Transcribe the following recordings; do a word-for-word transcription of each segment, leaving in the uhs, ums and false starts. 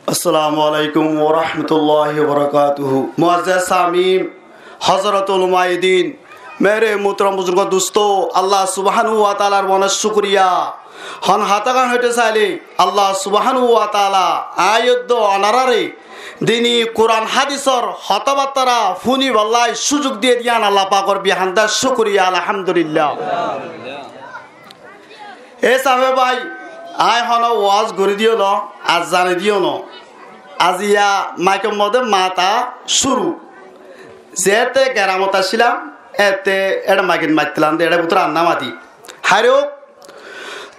Assalamu alaikum wa rahmatullahi wa barakatuhu. Muazzez samin, Hozrot ulamaye din, mere muhtaram buzurgo dusto, Allah subhanahu wa taalar bone cúkuriya. Hon hotá gán hoité sailé, Allah subhanahu wa taala aññí yó de onoráre dini Kuran hádisor hotábattára fúnibolla cúzuk diyé de yián Allah pakor bihánda cúkuriya, alhamdulillah. E sáfe bái, aññí honó waaz gorí de yó no, ar zane de yó no. Aziya maikor modé mata cúru. Zeéñtte geramot accílam, éñtte éçe maikot maittilam de, éçe bútore ar no mati. Háir óuk,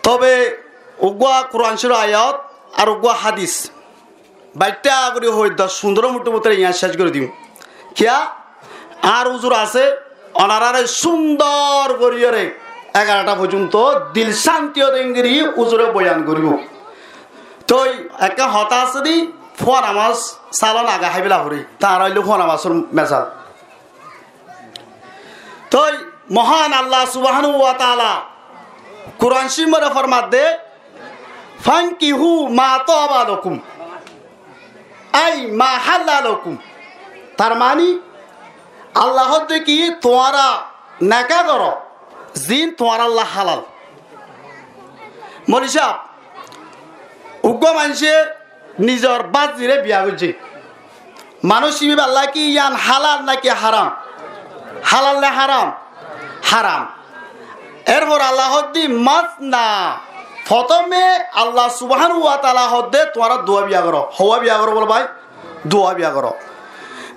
tobe uggúa Kuran córif ayat ar uggúa hádis. Baiththá gorí hoi doc fundoró minithor bútore yián céc gorí dim. Kiyá? Añár uzur asé, onoráre cúndor goríyoré egarothá foijjonto dil cánti ódde engori uzure boyan goríbou. Toi ekkán hotá asé de, fúañra mas salon age háibela foré, tañára óilde fúañra masor mesal. Toi mohán Allah subhanahu wa taala Kuran córif ot formadde, "Fankihu ma taba lakum, ai ma halla lakum." Tar mani, Allah hoódde ki, tuáñra neká goró, ziín tuáñrálla hálal. Moli sáb, uggúa maincé nizor bázzire biya goijjé. Manúic íba bálla ki yián hálal náki háram? Hálal né háram? Háram. Érfor Allah hoódde masna. Fottóme Allah subhanahu wa taala hoódde tuáñra duwá biya goró. Howá biya goró bolo bái? Duwá biya goró.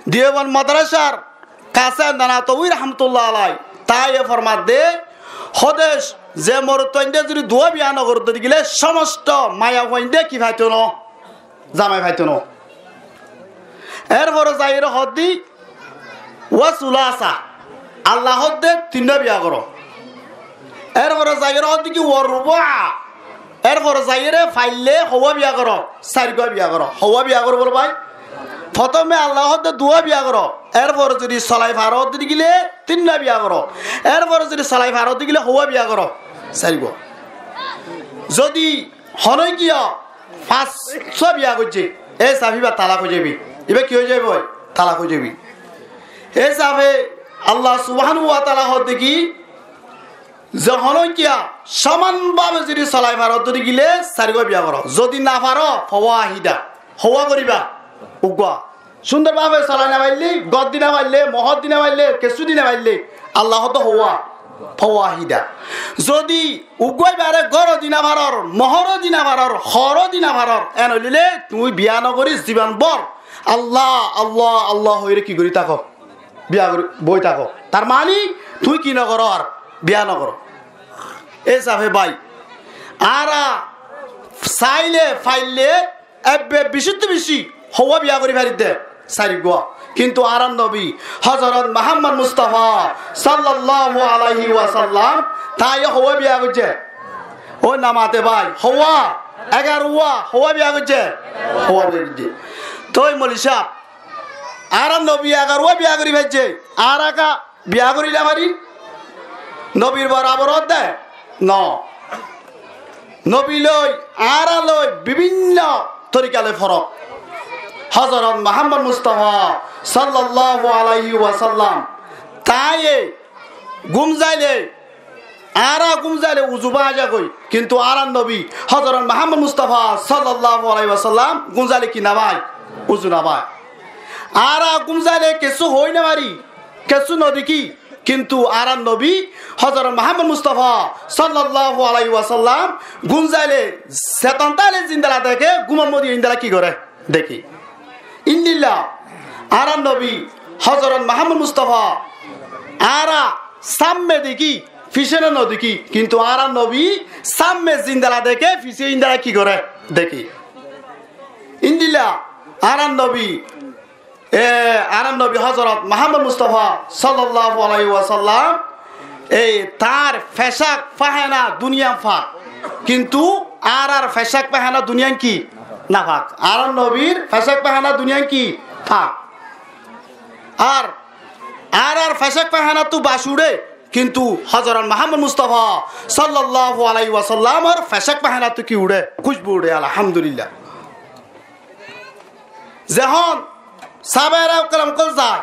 Diyobon modorásar Kasem Nanatobí rahmatullah alai, tañí yó formadde, hóde ze morotfuainde zodi duwá biya nogoródde digile, cómosto maiyafuainde ki faito no? Zamai faito no. Érfore zaiyóre hoódde, "Wa sulasa", Allah hoódde tinnúa biya goró. Érfore zaiyóre hoódde ki, "Wa ruba", érfore zaiyóre faille howá biya goró, sairgúa biya goró. Howá biya goró bolo bái? Fottóme Allah hoódde duwá biya goró. Érfore zodi solai faródde digile tinnúa biya goró. Érfore zodi solai faródde digile howá biya goró, sairgúa. Zodi honókiya fañssúa biya goijjé, e sáfe íba talak ói zaibói. Íba ki ói zaibói? Talak ói zaibói. E sáfe Allah subhanahu wa taala hoódde ki, ze honókiya cóman bábe zodi solai faródde digile sairgúa biya goró. Zodi no faró, fawahida, howá goríba, uggúa. Cúndor bábe solai no faille, gór di no faille, mohór di no faille, kessú di no faille, Allah hoódde howá, fawahida. Zodi uggúa íbare góró di no farór, mohóró di no farór, hoóró di no farór, en óilde tuñí biya nogorí ziban bór Allah, Allah, Allah hoiyóre ki gorí táko? Biya gorí boi táko. Tar mani tuñí ki nogoró ar? Biya nogoró. E sáfe bái, añára saile faille ebbe bicittu bici howá biya gorí faridde, sairgúa. Kintu añárar nobi Hozorot Muhammod Mustafa sallallahu alaihi wasallam, tañí yó howá biya goijjé? Ói no mate bái, howá, egarwá, howá biya goijjé? Howá biya goijjé. Toi moli sáb, añárar nobi egarwá biya gorí faijjé, añára ka biya gorí no fari? Nobir borabor ódde? No. Nobi loi, añára loi bibinno torika loi forok. Hozorot Muhammod Mustafa sallallahu alaihi wasallam, tañí gúm zaile, añára gúm zaile uzu báñgi zagói, kintu añárar nobi Hozorot Muhammod Mustafa sallallahu alaihi wasallam gúm zaile ki no báñgi? Uzu no báñgi. Añára gúm zaile kessú hoói no fari, kessú no dekí, kintu añárar nobi Hozorot Muhammod Mustafa sallallahu alaihi wasallam gúm zaile setan táile zendilla deké, gúmor modé endilla ki goré? Deké. Endilla añárar nobi Hozorot Muhammod Mustafa añára sámme dekí, fisóne no dekí, kintu añárar nobi sámme zendilla deké, fisé endilla ki goré? Deké. Endilla añárar nobi E, añárar nobi Hozorot Muhammod Mustafa sallallahu alaihi wasallam, e, tar fecak fahena duniyan fak. Kintu añárar fecak fahena duniyan ki? Nafak. Añárar nobir fecak fahena duniyan ki? Fak. Ar añárar fecak fahenattu bac uçé, kintu Hozorot Muhammod Mustafa sallallahu alaihi wasallamor fecak fahenattu ki uçé? Kúcbu uçé, alhamdulillah. Zehón sáhabaye keram ókkol zai,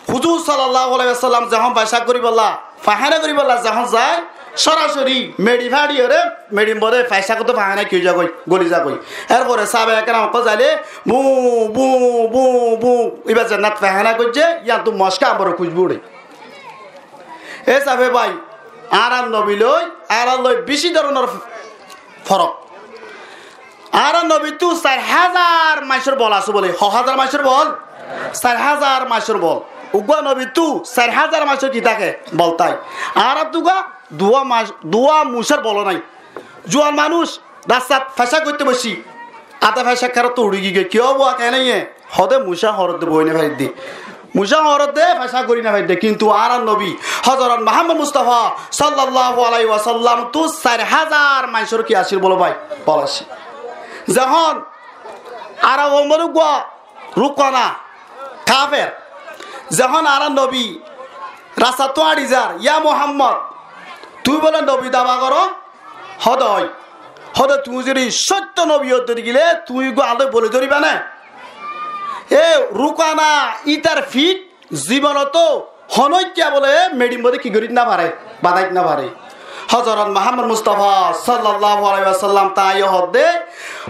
huzur sallallahu alaihi wasallam zehón fecáb goríbolla, faihána goríbolla zehón zai, sórasóri meçi façiyóre meçir modé fecáb goitté faihána ki ói zagói, góli zagói. Erfore sáhabaye keram ókkol zailé búu, búu, búu, búu, íba zennát faihána goijjé, yíanttú mock ambor kúcbu uçé. Éi hísafe bái, añárar nobi loi, añárar loi beci dóronor forok. Añárar nobittú sair házar maincór bol asé bóle. Ho házar maincór bol? Sair házar maincór bol. Uggúa nobittú sair házar maincór ki táke? Bol tái. Añárattú uggúa duwá mainc-, duwá mucór bol nái. Juan manúic rastat fecáb goitté boiccí. Ade fecáb karottú uçí giyói. Kiyólla? Kene yé? Hóde mucá hoñr edde boi no faridde. Mucá hoñr edde fecáb gorí no faridde. Kintu añárar nobi Hozorot Muhammod Mustafa sallallahu alaihi wasallamttú sair házar maincór ki accíl bóle bái? Bol accíl. Zehón Arob or modé uggúa Rukana, kafer, zehón añárar nobi rastattú áñçi zar, "Ya Muhammod, tuñí bóle nobi daba goró?" Hóde ói. Hóde tuñí zodi sóitto nobi ói dóri gilé, tuñí uggúa añáre boli dóriba né? E Rukana ítar fit zibonot honókkiya bóle meçir modé ki gorít no fare? Badáit no fare. Hozorot Muhammod Mustafa sallallahu alaihi wasallam tañí hódde,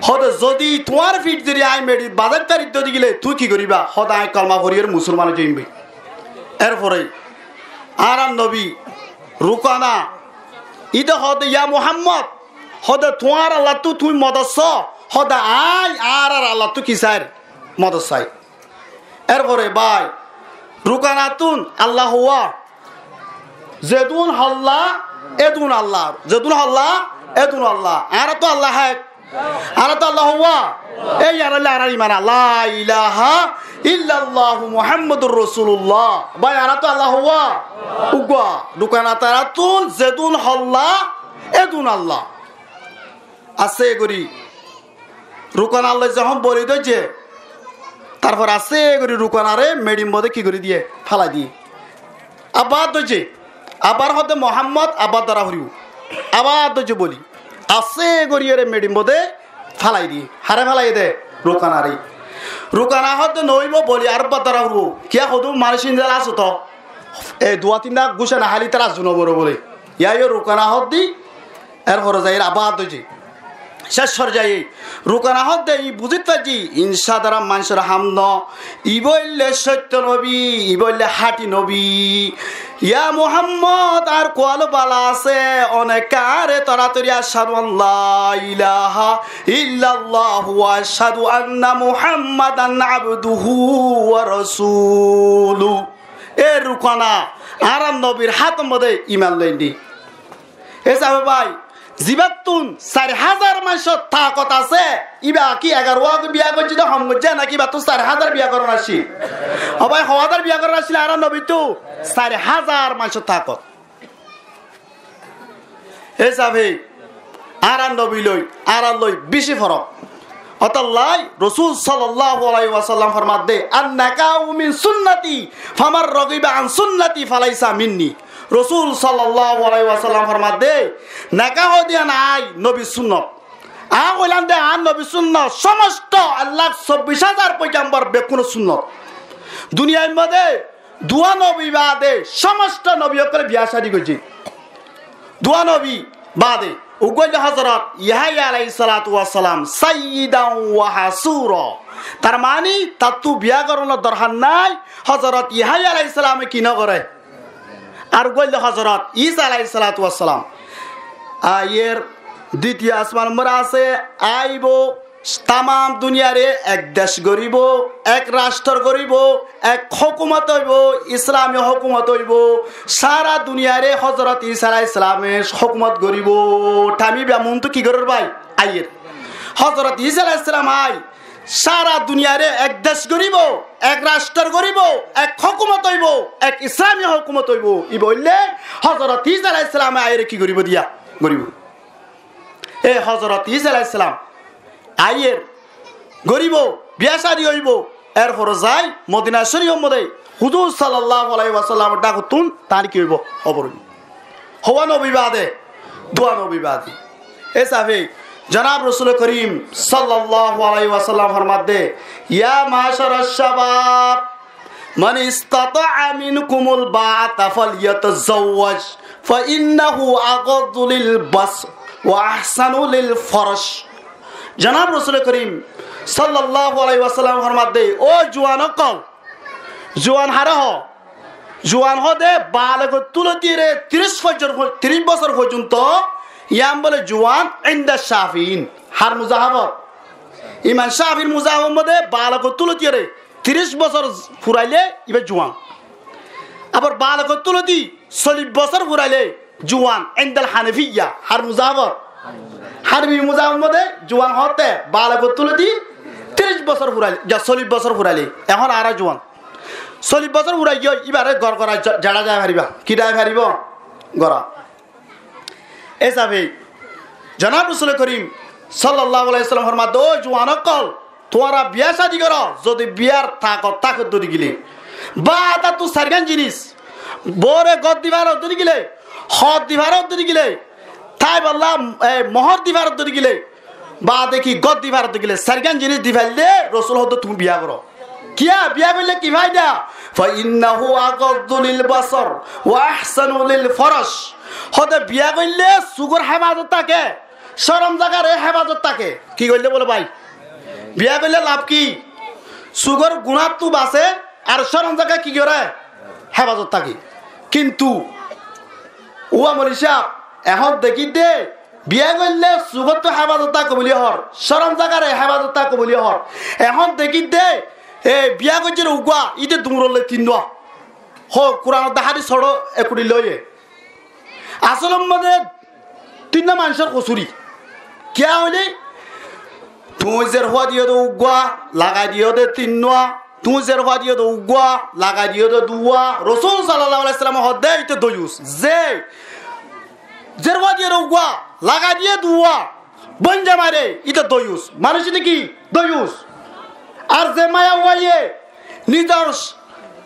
hóde zodi tuáñr fit zodi añí meçir badáit faridde dóri gilé, tuñí ki goríba? Hóde añí kolma foriyóre musolman ói zaiyum bái. Erfore añárar nobi Rukana íte hóde, "Ya Muhammod," hóde, "tuáñr Allattú tuñí modot só?" Hóde, "Añí añárar Allattú ki sair? Modot sair." Erfore bái, Rukanattún Allah huá. Zedún holla, edún Allah. Zedún holla, edún Allah. Añárattú Allah ek. Añárattú Allah huá. Éi añárar, añárar iman, la ilaha illallahu Muhammadur Rasulullah. Bái, añárattú Allah huá. Uggúa. Rukana tarattún zedún holla, edún Allah. Asé gorí Rukanar loi zehón boli dóijje, tarfor asé gorí Rukanaré meçir modé ki gorí diyé? Félai diyé. Abar dóijje, abar hóde Muhammod, abar dóra foribó. Abar dóijje boli. Asé gorí ére meçir modé félai diyé. Haré félai dé? Rukanaré. Rukana hóde noóibo boli, arekbar dóra foribó. Kiyá hodún manúic indila asó to. E duwa tinna gúcana háli tará zunoboro bóle. Yá yó Rukana hóde. Erfore zaiyóre abar dóijje. Céc forzaiye Rukana hóde, íin buzít faijjí, íin sádharon maincór ham no. Ibá óilde sóitto nobi, ibá óilde háñti nobi. Ya Muhammod, añár kuwal bála asé, one kaáre toratori ashhadu an la ilaha illallah wa ashhadu anna Muhammadan abduhu wa rasuluh. E Rukana, añárar nobir hátor modé iman loinde. Hísafe bái, zibáttun sair házar maincór taakot asé, íba ki egaruwá biya goijjé dé hom goijjé, náki íbattú sair házar biya goron accíl? Ó bái, ho házar biya goron accíl añárar nobittú? Sair házar maincór taakot. Hísafe añárar nobi loi, añárar loi beci forok. Ótolla Rosul sallallahu alaihi wasallam formadde, "An-nikahu min sunnati, faman ragiba an sunnati falaisa minni." Rosul sallallahu alaihi wasallam formadde, nikah diyan añí nobir sunnot. Añí hoilam de añár nobir sunnot, somosto ek lak sobbic házar foigambor bekkúnor sunnot. Duniyair modé duwa nobi bade somosto nobi ókkole biya cádi goijjé. Duwa nobi bade. Uggwá óilde Hozorot Yahaya alaihissalatu wassalam, sayyidan wa hasura. Tar mani, tattú biya goronor dorhar nái, Hozorot Yahaya alaihissalame ki nogoré? Ar uggwá óilde Hozorot Isa alaihissalatu wassalam. Aiyer ditiyo asman or uore asé, aibo, tamam duniyare ek dec goribo, ek ractor goribo, ek hókumot óibo, Islami hókumot óibo, sára duniyare Hozorot Isa alaihissalame hókumot goribo. Thaim íba muntu ki gorér bái? Aiyer. Hozorot Isa alaihissalam ai, sára duniyare ek dec goribo, ek ractor goribo, ek hókumot óibo, ek Islami hókumot óibo. Íba óilde Hozorot Isa alaihissalame aiyere ki goribo diya? Goribo. E Hozorot Isa alaihissalam aiyer, goribo, biya cádi óibo, erfore zai Modina Córif or modé Huzur sallallahu alaihi wasallam or dhakottún tar ki óibo? Hóbor óibo. Howá nobi bade, duwa nobi bade. Hísafe Janab Rosule Korim sallallahu alaihi wasallam formadde, يا معشر الشباب من استطاع منكم الباءة فليتزوج فإنه أغض للبصر وأحصن للفرج. Janab Rosule Korim sallallahu alaihi wasallam formadde, ó juwan ókkol, juwan haré hoó? Juwan hoóde balogottú lotiyóre tiríc foijjor-, tiríc bosór foijjonto, yián bóle juwan inda Cafiin. Har muzahabot? Imam Cafir muzahabot modde balogottú lotiyóre tiríc bosór furailé ibá juwan. Abar balogottú loti sollic bosór furailé juwan indal Hanafiya. Har muzahabot? Hanafi muzahabot modde juwan hoótte balogottú loti tiríc bosór furailé, ya sollic bosór furailé. Ehón añára juwan. Sollic bosór furai giyói, íbaré gór gorá ja-, jeçá zai faribá. Ki zai faribó? Gorá. Ésafe, Janab Rosule Korim sallallahu alaihi wasallam formadde, ó juwan ókkol, tuáñra biyá cádi goró, zodi biyár takot táke dóri gilé. Baátattú sairgán jinis, bouwóre gór di faró dóri gilé, hoor di faró dóri gilé, táibolla, e, mohór di faró dóri gilé, baade ki gór di faró dóri gilé, sairgán jinis di faillé, Rosul hoódde tuñí biyá goró. Kiyá biyá goillé ki faida? فإنه أغض للبصر وأحصن للفرج. Hoóde biyá goillé sugór héfazot táke, córom zagaré héfazot táke. Ki goillé bóle bái? Biyá goillé laf ki? Sugór gunáttú basé, ar córom zaga ki goré? Héfazot táke. Kintu, uwa moli sáb, ehón dekídde, biyá goillé sugóttu héfazot táke bulí hoór, córom zagaré héfazot táke bulí hoór. Ehón dekídde, e, biyá goijjé uggúa, íte duñrollé tinnúa. Hó, Kuranot de hádis hoçé ekkuçi loiyé. Asólor modde tinnúa maincór kosúri. Kiyá hoilé? Tuñí zer fua diyó de uggúa, lagai diyó de tinnúa. Tuñí zer fua diyó de uggúa, lagai diyó de duwá. Rosul sallallahu alaihi wasallam hoódde íte doyus. Ze zer fua diyó de uggúa, lagai diyó duwá, bóin zamairé, íte doyus. Manúic íte ki? Doyus. Ar ze maiyafuaye nizor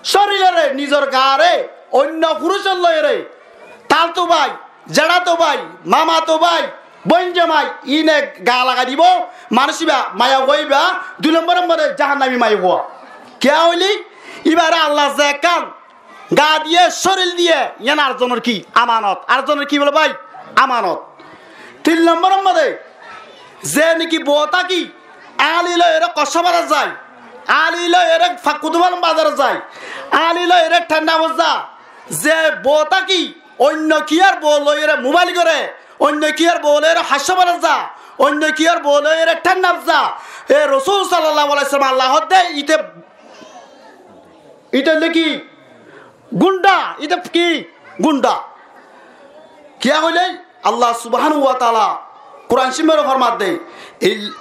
córiloré, nizor gaaré, oinno furúcor lóiyore, taltu bái, zeçátu bái, mamatu bái, bóin zamai, íne gaa lagai dibó, manúic íba, maiyafua íba, dui lombóror modde jahannami maiyafua. Kiyá hoilé? Íbaré Allah ze ekkán gaa diyé, córil diyé, yián arzonor ki? Amanot. Arzonor ki bóle bái? Amanot. Tin lombóror modde, ze niki bou táki, añáli lóiyore koccó bazar zai, añáli lóiyore fakkutufalon bazar zai, añáli lóiyore thénna bozza, ze bou táki, oinno kiyór bou loiyóre mubáil goré, oinno kiyór bou loiyóre haccó bárat za, oinno kiyór bou loiyóre thénnat za. E Rosúl sallallahu alaihi wasallam Allah hoódde íte, íte óilde ki? Gúnda, íte ki? Gúnda. Kiyá hoilé Allah subhanahu wa taala Kuran córifor modde, il-,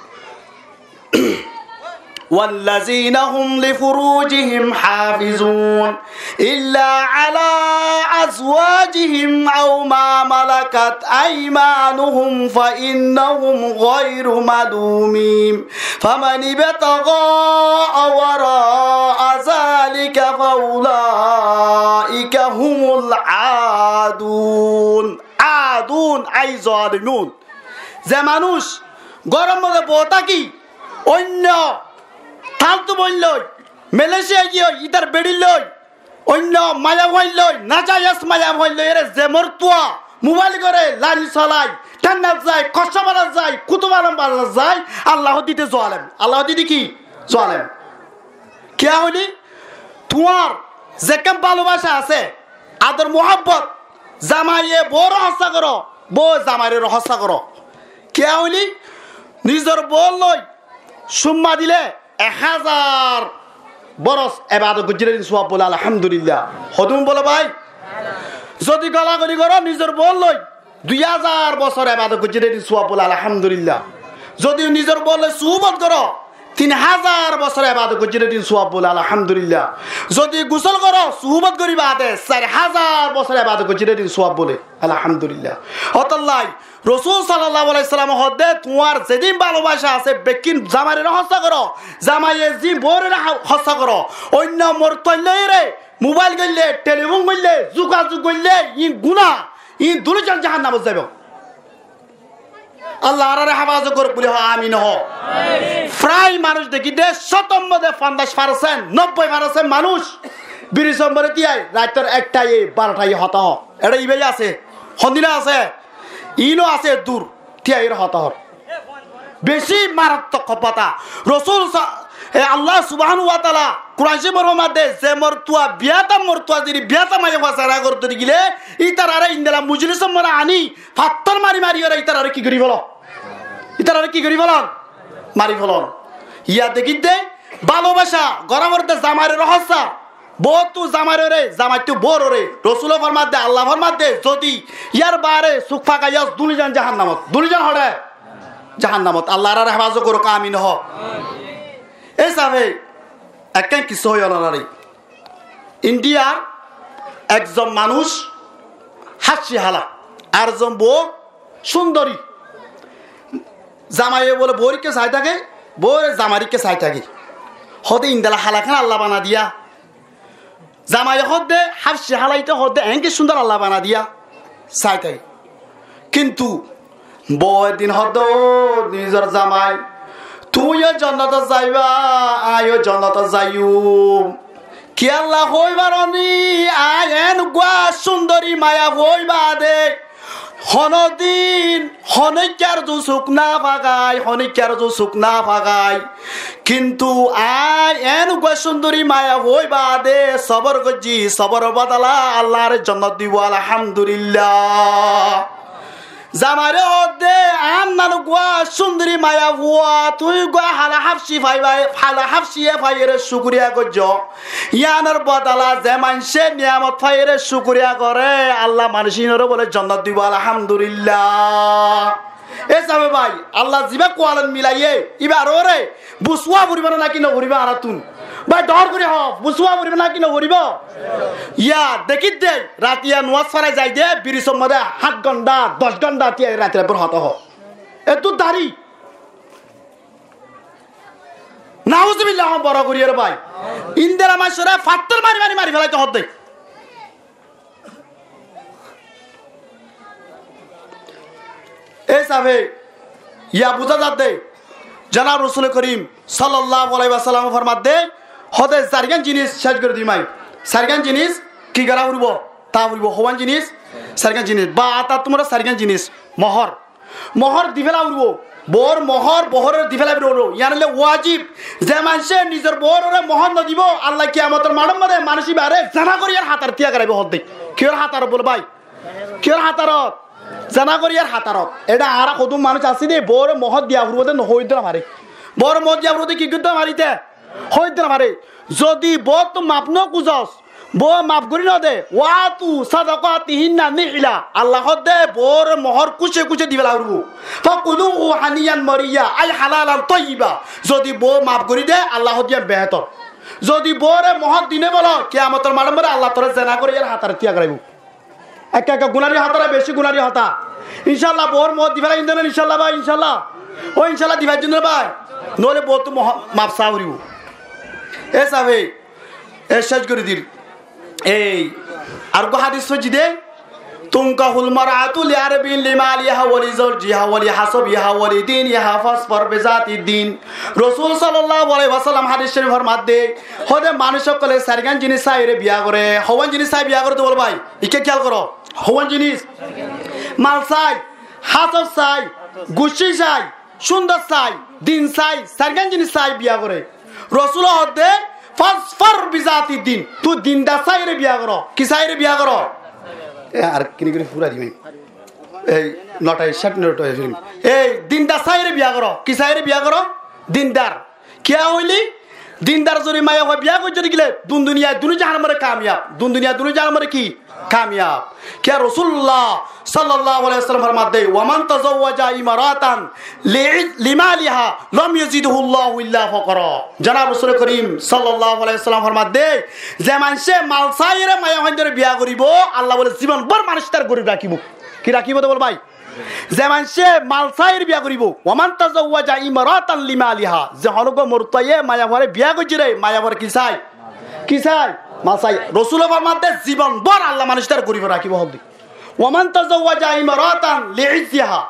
والذين هم لفروجهم حافظون إلا على أزواجهم أو ما ملكت أيمانهم فإنهم غير ملومين فمن ابتغى وراء ذلك فأولئك هم العادون. Adun, ai zalimun. Ze manúic góror modde bou táki, oinno taltu boin loi, Malaysia giyói, ítar beçi loi, oinno maiyafuain loi, najayez maiyafuain loiyóre ze morotfua mubáil goré, lain solai, thénnat zai, koccó bárat zai, kutufalon bazar zai, Allah hoódde íte zalem. Allah hoódde íte ki? Zalem. Kiyá hoilé? Tuáñr zekkán balobáca asé, ador muhábbot, zamaiye bouré hossá goró, bouwe zamairé hossá goró. Kiyá hoilé? Nizor bou loi cumma dilé ek házar boros ebadot goijjíde din suwab bóle, alhamdulillah. Hodún bóle bái? Zodi golagoli goró nizor bou loi, dui házar bosór ebadot goijjíde din suwab bóle, alhamdulillah. Zodi nizor bou loi suhúbot goró, tin házar bosór ebadot goijjíde din suwab bóle, alhamdulillah. Zodi gusól goró, suhúbot gorí baade sair házar bosór ebadot goijjíde din suwab bóle, alhamdulillah. Ótolla Rosúl sallallahu alaihi wasallam hoódde, tuáñr zedún balobáca asé, bekkín zamairé hossá goró, zamaiye zedún bouré ha-, hossá goró, oinno morotfuain loiyóre mubáil goillé, telefón goillé, zugazug goillé, iín guná, iín duní zon jahannamot zaibou. Allah añáráre héfazot gorouk buli hoó, amin hoó. Frai manúic dekí de, cótor modé fonzaic farsent, nobboi farsent manúic biri sombore tíai raitor ektaye, barotaye hotá hoó. Eçé ibá asé, hondilla asé, iín ó asé dur, tíaiyóre hotá hoó. Beci marattok hotá. Rosul sa-, e, Allah subhanahu wa taala Kuran Corifor modé ze mortuwa, biyáta mortuwa, zeri biyáta maiyafua zena goródde dekíle, ítarare endilla mojlisor modé aní, fattór mari mari óre ítarare ki gorí felon? Ítarare ki gorí felon? Mari felon. Yá dekí de, bálobaca, góror modé zamairor hossá, bouttú zamairoré, zamaittu bouworé. Rosule formar de, Allah formar de, zodi yar baáre suk fakaiyós, duní zon jahannamot. Duní zon hoçé? Jahannamot. Allah añáráre héfazot gorouk, amin hoó. Ei hísafe ekkán kissá hoiyum onoráre. Indiyar ekzon manúic háfci hála, ar zon bou cúndori. Zamaiye bóle bouwor ikká sai táke, bouwore zamaiyor ikká sai táke. Hoóde endilla hála ekkán Allah banai diya. Zamaiye hoódde, háfci hálaye hoódde, eénke cúndor Allah banai diya, sai táke. Kintu bou eddin hoódde, "Ó nizor zamai, tuñí yó jonnotot zaiba, añí yó jonnotot zaiyum. Kiyólla hoói faroní, añí eén uggúa cúndori maiyafua ói baade honódin honíkkar uzu suk no fakai, honíkkar uzu suk no fakai. Kintu añí eén uggúa cúndori maiyafua ói baade sobor goijjí, soboror bodola Allah añáre jonnot dibo, alhamdulillah." Zamaire hoódde, "Añár nan uggúa cúndori maiyafua, tuñí uggúa hála háfci faiba, hála háfciye faiyóre cúkuriya goijjó. Yíanor bodola ze maincé niyamot faiyóre cúkuriya goré, Allah manúic íinoré bóle jonnot dibo, alhamdulillah." Ei hísafe bái, Allah zibá kualot milaiyé, íbaré buzá foribó né náki noforibó añáráttun? Bái, dhoóñr gorí hoó, buzá foribó náki noforibó? Yá dekí de, ratiya nuwás forai zai de, birisor modé háñt gonthá, doc gonthá tíai rati raibór hotá hoó. Ettú dari. Nauzubillah, hom boro gorí eré bái. Indilla maincóre fattór mari mari mari felaito hoódde. Ei hísafe yá buzá zadde, janab Rosule Korim sallallahu alaihi wasallam e formar de, hoódde sairgán jinis céc gorí dim añí. Sairgán jinis ki gorá foribó? Tá foribó. Hoón jinis? Sairgán jinis. Ba, añáttu mora sairgán jinis. Mohór. Mohór di féla foribó. Bouwor mohór, bouworé di féla foribó. Yían óilde wajib. Ze maincé nizor bouworé mohór nodibó, Allah kiyamotor maçór modé manúic íbaré zena goríyar hátarot tíya goráibo hoódde. Kiyór hátarot bóle bái? Kiyór hátarot? Zena goríyar hátarot. Eçé añára hodún manúic así dé, bouwore mohór diya foribó dé nohoóidde no faré. Bouwore mohór diya foribó dé ki goittó no faré dé? Hoóidde no faré. Zodi bouwottu maf no kuzos, bouwe maf gorí no de, "Wa atu sadaqatihinna nihla." Allah hoódde bouwore mohór kúce kúce di féla foribó. "Fakuluhu haniyan mariya, ai halalan toyiba." Zodi bouwe maf gorí de, Allah hoódde yían behétor. Zodi bouwore mohór di no félo, kiyamotor maçór modé Allah toré zena goríyar hátarot tíya goráibo. Ekka ekka gunári hotá, beci gunári hotá. Incállah, bouwor mohór di féla indóne, incállah bái, incállah. Ó incállah di faijjó né bái? Noóile bouwottu mohó-, maf saá foribó. E sábe, e céc gorí dil. Ei, areggúa hádis foijjí dé, "Tunkahul mar'atu li arba'in, li maliha wa li zawjiha wa li hasabiha wa li diniha fazfar bi zati din." Rosul sallallahu alaihi wasallam hádis córif formar dé, hoóde manúic ókkole sairgán jinis saiyóre biya goré. Hoón jinis sai biya goré dé bol bái? Ikká kiyál goró. Hoón jinis? Mal sai, hásab sai, guccí sai, cúndor sai, din sai, sairgán jinis sai biya goré. Rosule hoódde, "Fazfar bi zati din." Tui dindar saiyóre biya goró. Ki saiyóre biya goró? E, ar kini kini fura diyum. Ei, notai cát minit óiye firi. Ei, dindar saiyóre biya goró. Ki saiyóre biya goró? Dindar. Kiyá hoilí? Dindar zodi maiyafua biya goijjé dé gilé, dun duniyai dunú jahanom ore kamiyab. Dun duniyai dunú jahanom ore ki? Kamiyab. Kiyá Rosulullah sallallahu alaihi wasallam formar dé, "Wa man tazawwaja imra'atan li, li maliha lam yazidhullahu illa faqra." Janab Rosul Korim sallallahu alaihi wasallam formar dé, ze maincé mal saiyóre maiyafuain dóre biya goribó, Allah bole zibon bór manúic tar gorib rakibó. Ki rakibó dé bol bái? Ze maincé mal saiyóre biya goribó, "Wa man tazawwaja imra'atan li maliha", ze honó uggúa morotfuaye maiyafuare biya goijjé dé, maiyafuar ki sai? Ki sai? Mal sai. Rosule formar dé zibon bór Allah manúic tar gorib rakibó hoódde. "Wa man tazawwaja imra'atan li izziha",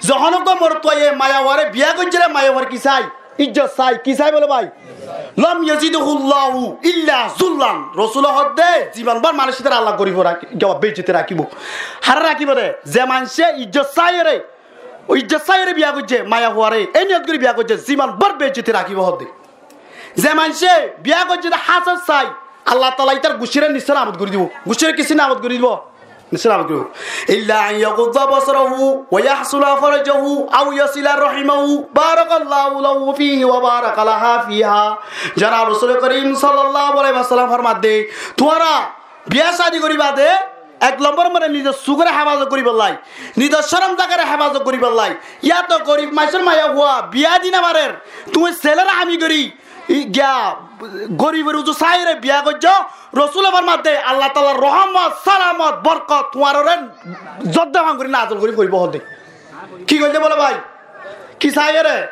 Zohón uggwá morotfuaye maiyafuaré biyá goijjé re, maiyafuar ki sai? Ijjot sai. Ki sai bóle bái? Lam yazidhullahu illa zullan. Rosule hoódde, zibon bór manúic ítare Allah gorif rakí-, beijjoti rakíbo. Haré rakíbo de? Ze maincé ijjot saiyóre, ijjot saiyóre biyá goijjé maiyafuaré, e niyot gorí biyá goijjé, zibon bór beijjoti rakíbo hoódde. Ze maincé biyá goijjé de hásot sai, Allah taala ítar guccíre nissá nabud gorí dibo. Guccíre kissú nabud gorí dibo? Nissá nabud gorí dibo. Illa an yaghudda basarahu wa yahsula farajahu aw yasila rahimahu, barakallahu lahu fihi wa baraka laha fiha. Janab Rosule Korim sallallahu alaihi wasallam formadde, tuáñra biyá cádi goríba de, ek lombor mazé nizor sukóre hefazot goríbolla, nizor córom zagaré hefazot goríbolla. Yáto gorif maincór maiyafua biyá di nofarér, tuñí selé rahami gorí, i, giya, gorifor uzu saiyóre biyá goijjó, Rosule formadde, Allah taalar rohómot, salamot, borkot tuáñroré zodde fán gorí nazil gorí foribó hoódde. Ki goijjé bóle bái? Ki saiyóre?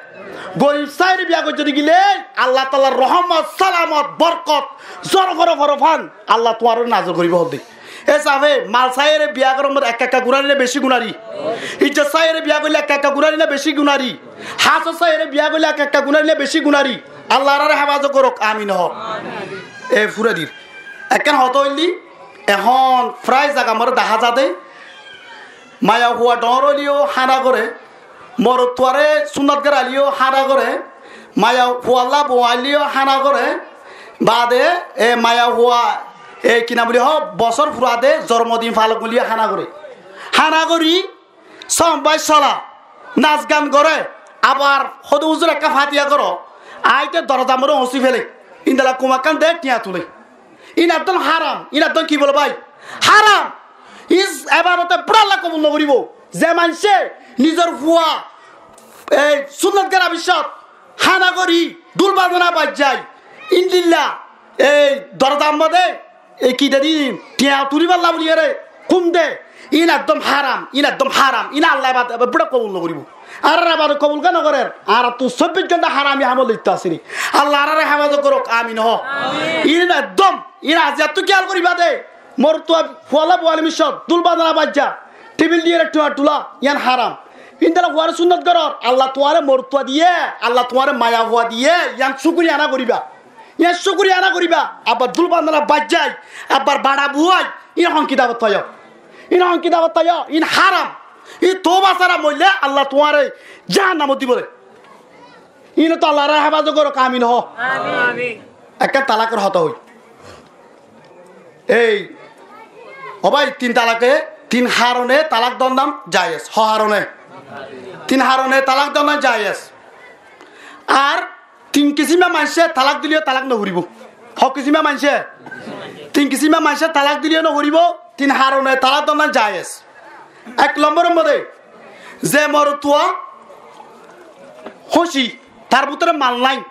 Gorif saiyóre biyá goijjó de gilé, Allah taalar rohómot, salamot, borkot, zor goró foró fán Allah tuáñroré nazil goríbo hoódde. E safe, mal saiyóre biyá gorómot ekka ekka gunári né beci gunári? Ijjot saiyóre biyá goillé ekka ekka gunári né beci gunári? Hásot saiyóre biyá goillé ekka ekka gunári né beci gunári? Allah añáráre hefazot gorouk, amin hoó. E fúra dir. Ekkán hotá óilde, ehón frai zaga moré dahá za de, maiyafua dhoóñr óileyo hána goré, morotfuaré súnnot gera óileyo hána goré, maiyafuallá bou ailléyo hána goré, baade e maiyafua, e ki nam buli hoó, bosór fura de, zormodin falon óileyo hána goré. Hána gorí, sómbái sola, nas gan goré, abar hoóde, "Uzur, ekká fatiya goró, aññí te dorozar moré oñsí félai." Indila kumakkán de, thiañ tulé. Ín eddón háram, ín eddón ki bóle bái? Háram. Ín ebadote búralla kobul nogoríbou. Ze maincé nizor fua, ei, súnnot gera biccót hána gorí, dúl bazana baijjái, índilla, ei, dorozar modé, ei, ki dedi, thiañ tulíballa buliyóre kúm de, ín eddón háram, ín eddón háram, ín Allah ebad-, ebad búra kobul nogoríbou. Añárar ebadot kobul ken nogorér? Añárattú sobbic gónta harami ham ot lipto así. Allah añáráre hefazot gorouk, amin hoó. Amin. Ín eddón, ín aziyattú kiyál goríba de. Morotfua fuallá bou ailé miccót dúl bazana baijjá, thibil diyére thiañ tulá, yían háram. Índila fuaré súnnot gorór, Allah tuáñre morotfua diyé, Allah tuáñre maiyafua diyé, yían cúkuriya aná goríba. Yían cúkuriya aná goríba. Abbar dúl bazana baijjái, abbar baça buwái, ín hon kitabot faiyó? Ín hon kitabot faiyó? Ín háram. Ín touba sára moillé Allah tuáñre jahannamot dibou de. Ínottú Allah añáráre hefazot gorouk, amin hoó. Amin. Ekkán talakor hotá hoói. Ei, ó bái, tin talake, tin harone talak don nam jayes. Ho harone? Tin harone talak don nam jayes. Ar tin kisíma maincé talak dileyo talak noforibó. Ho kisíma maincé? Tin kisíma maincé talak dileyo noforibó, tin harone talak don nam jayes. Ek lombor modé, ze morotfua hóñci, tar bútore mal nái,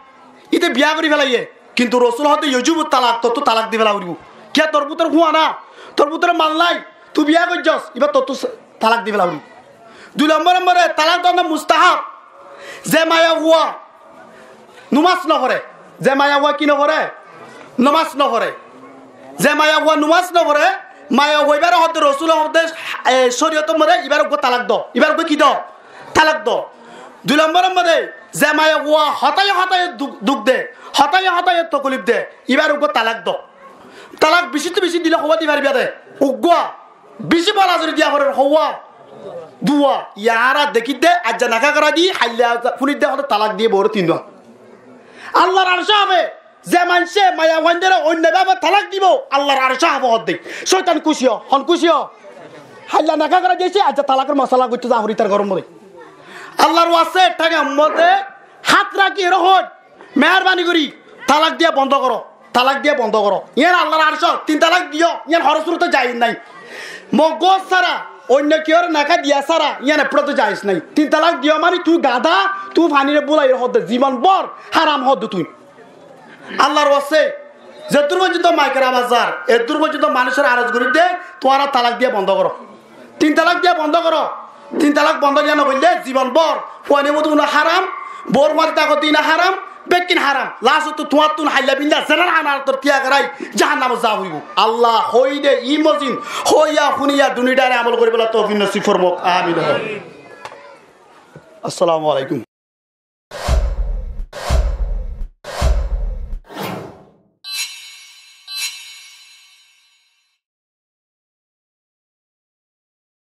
íte biyá gorí félaiyé, kintu Rosul hoódde, "Yajibu talak", tottú talak di féla foribó. Kiyá, tor bútore fúañna, tor bútore mal nái, tui biyá goijjós, ibá tottú talak di féla foribó. Dui lombor modé talak don nam mustahab. Ze maiyafua nomás noforé. Ze maiyafua ki noforé? Nomás noforé. Ze maiyafua nomás noforé, maiyafua ibáre hoódde, Rosule hoódde, e, córiyotor modé ibáre uggúa talak do. Ibáre uggúa ki do? Talak do. Dui lombor modé, ze maiyafua hotáye hotáye duk, duk de, hotáye hotáye tokolif de, ibáre uggúa talak do. Talak bicittú bici dile houwá di faribá de? Uggúa. Bicí bola zori diya forer houwá? Duwá. Yá añára dekír de, aijja neká gorai di, hailla fúnir de hoódde talak diye bouré tin duwá. Allar arcó háfe, ze maincé maiyafuaindóre oinno bábe talak dibou, Allar arcó háfe hoódde. Cóitan kúci ó, hon kúci ó? Hailla neká gorai diyé, aijja talakor mosala goittó za forer ítar góror modé. Allar waste, tháñgar modé hát rakí eré hoóir, meérbani gorí talak diya bondó goró. Talak diya bondó goró. Yían Allar arcót tin talak diyó, yían horó surote jaiz nái. Moggúa sára, oinno kiyóre neká diya sára, yían ekfútatu jaiz nái. Tin talak diyó mani tui gadá, tui fanire búlaiyóre hoódde, zibon bór háram hoódde tui. Allar waste, zeddúr foijjonto maiker abas zar, eddúr foijjonto manúicore aros gorídde, tuáñra talak diya bondó goró. Tin talak diya bondó goró. Tin talak bondó diya nogoillé zibon bór fuain óibo de ína háram, bour fuain tákot de ína háram, bekkín háram. Lasottú tuáñttún hailla binda zenar hán arattor tiya gorai jahannamot za foribó. Allah hoóide, ín mozin hoóiya fúniya duniyare amol goríbolla toufik nosib formouk. Amin. Assalamu alaikum.